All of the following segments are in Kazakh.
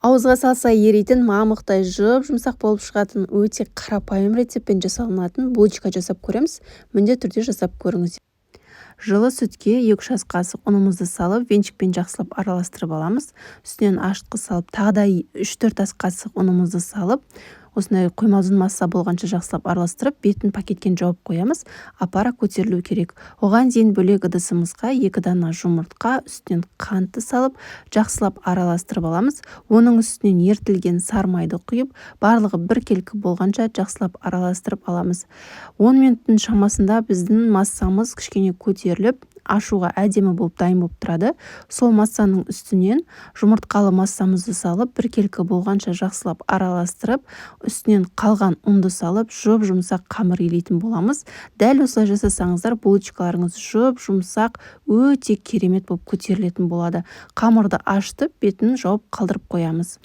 Ауызға салса ерейтін, мамықтай жұп-жұмсақ болып шығатын, өте қарапайым рецептпен жасалынатын булочка жасап көреміз. Міндетті түрде жасап көріңіз. Жылы сүтке 2-3 ас қасық ұнымызды салып, венчикпен жақсылап араластырып аламыз. Үстінен ашытқы салып, тағы да 3-4 ас қасық ұнымызды салып, осындай құймауызын масса болғанша жақсылап араластырып, бетін пакеткен жауып қоямыз. Опара көтерілу керек. Оған дейін бөлек ыдысымызға 2 дана жұмыртқа, үстінен қантты салып, жақсылап араластырып аламыз. Оның үстінен ерітілген сары майды құйып, барлығы біркелкі болғанша жақсылап араластырып аламыз. 10 минуттың шамасында біздің массамыз кішкене көтеріліп, ашуға әдемі болып дайын болып тұрады. Сол массаның үстінен жұмыртқалы массамызды салып, біркелкі болғанша жақсылап араластырып, үстінен қалған ұнды салып, жұп-жұмсақ қамыр илейтін боламыз. Дәл осылай жасасаңыздар, булочкаларыңыз жұп-жұмсақ, өте керемет болып көтерілетін болады. Қамырды ашытып, бетін жауып қалдырып қоямыз.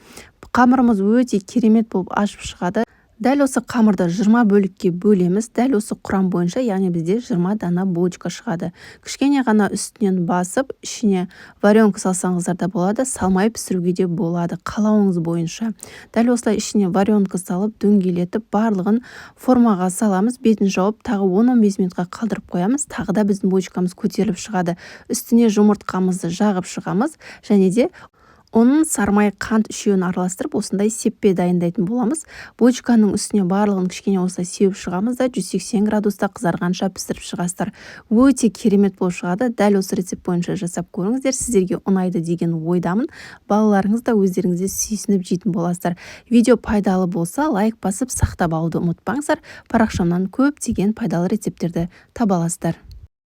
Қамырымыз өте керемет болып ашып шығады. Дәл осы қамырды 20 бөлікке бөлеміз. Дәл осы құрам бойынша, яғни бізде 20 дана булочка шығады. Кішкене ғана үстінен басып, ішіне варенка салсаңыздар да болады, салмай пісіруге де болады, қалауыңыз бойынша. Дәл осылай ішіне варенка салып, дөңгелетіп, барлығын формаға саламыз, бетін жауып, тағы 10-15 минутқа қалдырып қоямыз. Тағы да біздің булочкамыз көтеріліп шығады. Үстіне жұмыртқамызды жағып шығамыз және де ұн, сармай, қант үшеуін араластырып, осындай сеппе дайындайтын боламыз. Булочканың үстіне барлығын кішкене осылай сеуіп шығамыз да, 180 градуста қызарғанша пісіріп шығасыздар. Өте керемет болып шығады. Дәл осы рецепт бойынша жасап көріңіздер, сіздерге ұнайды деген ойдамын. Балаларыңыз да, өздеріңіз де сүйсініп жейтін боласыздар. Видео пайдалы болса, лайк басып, сақтап алуды ұмытпаңыздар. Парақшамнан көптеген пайдалы рецепттерді таба аласыздар.